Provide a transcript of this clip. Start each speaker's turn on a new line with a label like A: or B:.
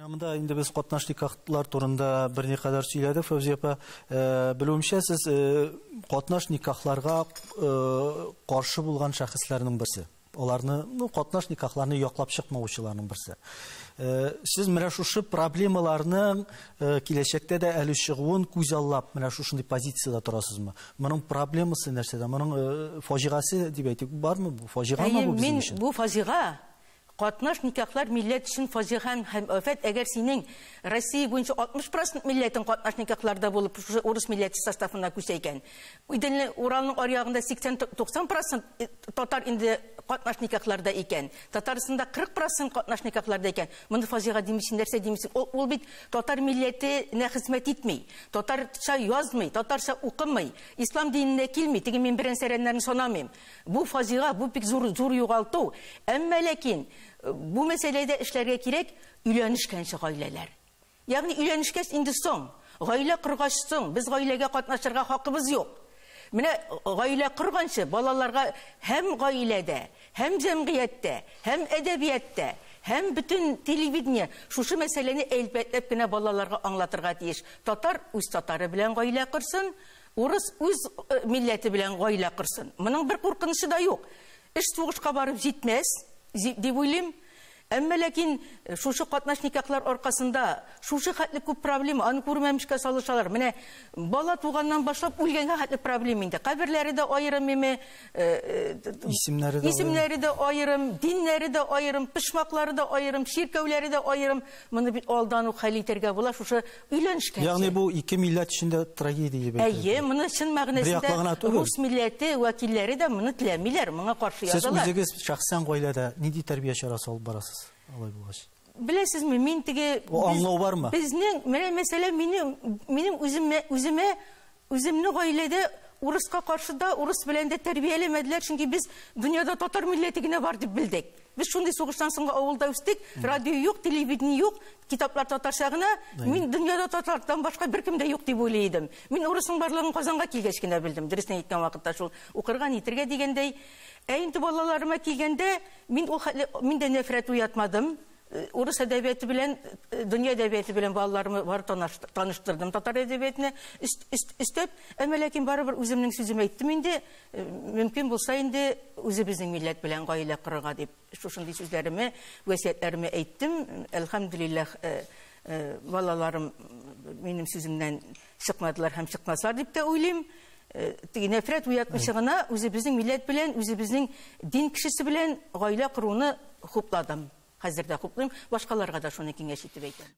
A: Менә монда инде без катнаш никахлар турында берникадәр сөйләдек, Фәүзия апа. Белүемчә, сез катнаш никахларга каршы булган шәхесләрнең берсе. Аларны, ну, катнаш никахларны яклап чыкмаучыларның берсе. Сез менә шушы проблемаларның киләчәктә дә әле чыгуын күзаллап, менә шушындый позициядә торасызмы? Моның проблемасы нәрсәдә? Моның фаҗигасе дип әйтик, бармы бу? Фаҗигамы бу безнең өчен?
B: Бу фаҗига. Катнаш никахлар милләт өчен фаҗига һәм афәт. Әгәр синең Россия буенча 60% милләтең катнаш никахларда булып, шушы урыс милләте составына күчә икән. Иделне Уралның аръягында 80-90% татар инде катнаш никахларда икән. Татарстанда 40% катнаш никахларда икән. Моны фаҗига димисең, нәрсә димисең? Ул бит татар милләтенә хезмәт итми, татарча язмый, татарча укымый, ислам диненә килми. Теге мин берән-сәрәннәрне санамыйм. Бу фаҗига, бу бик зур, зур югалту. Әмма ләкин бу мәсьәләдә эшләргә кирәк өйләнешкәнче гаиләләр. Ягъни өйләнешкәч инде соң, гаилә коргач соң, без гаиләгә катнашырга хакыбыз юк. Менә гаилә корганчы балаларга һәм гаиләдә, һәм җәмгыятьтә, һәм әдәбиятта, һәм бөтен телевидение шушы мәсьәләне әлбәтләп кенә балаларга аңлатырга тиеш. Татар үз татары белән гаилә корсын, урыс үз милләте белән гаилә корсын. Моның бер куркынычы да юк. Эш сугышка барып җитмәс дип уйлыйм. Әмма ләкин шушы катнаш никахлар аркасында шушы хәтле күп проблема, аны күрмәмешкә салышалар. Менә бала туганнан башлап үлгәнгә хәтле проблема инде. Каберләре дә аерым име, исемнәре дә аерым, диннәре дә аерым, почмаклары да аерым, чиркәүләре дә аерым. Моны бит алдан ук хәл итәргә була шушы өйләнешкәнче.
A: Ягъни бу ике милләт өчен дә трагедия дип әйтергә.
B: Әйе, моны чын мәгънәсендә рус милләте вәкилләре дә моны теләмиләр, моңа каршы язалар.
A: Сез үзегез шәхсән гаиләдә нинди тәрбия чарасы алып барасыз алай булгач?
B: Беләсезме, мин теге
A: аңлау бармы?
B: Безнең менә мәсәлән, минем үземә үземне гаиләдә урыска каршы да, урыс белән дә тәрбияләмәделәр, чөнки без дөньяда татар милләте генә бар дип белдек. Без шундый сугыштан соңгы авылда үстек, радио юк, телевидение юк, китаплар татарча гына. Мин дөньяда татардан башка беркем дә юк дип уйлый идем. Мин урысның барлыгын Казанга килгәч кенә белдем. Дөресен әйткән вакытта шул укырга, нитергә дигәндәй. Ә инде балаларыма килгәндә, мин ул хәтле, мин дә нәфрәт уятмадым. Урыс әдәбияты белән, дөнья әдәбияты белән балаларымы бар таныштырдым татар әдәбиятына өстәп, әмма ләкин барыбер үземнең сүземне әйттем инде, мөмкин булса инде үзебезнең милләт белән гаилә корырга дип шушындый сүзләремне, васыятьләремне әйттем. Әлхәмдүлилләһ, балаларым минем сүземнән чыкмадылар һәм чыкмаслар дип тә уйлыйм. Теге нәфрәт уятмыйча гына үзебезнең милләт белән, үзебезнең дин кешесе белән гаилә коруны хупладым. Хәзер дә хуплыйм, башкаларга да шуны киңәш итеп әйтәм.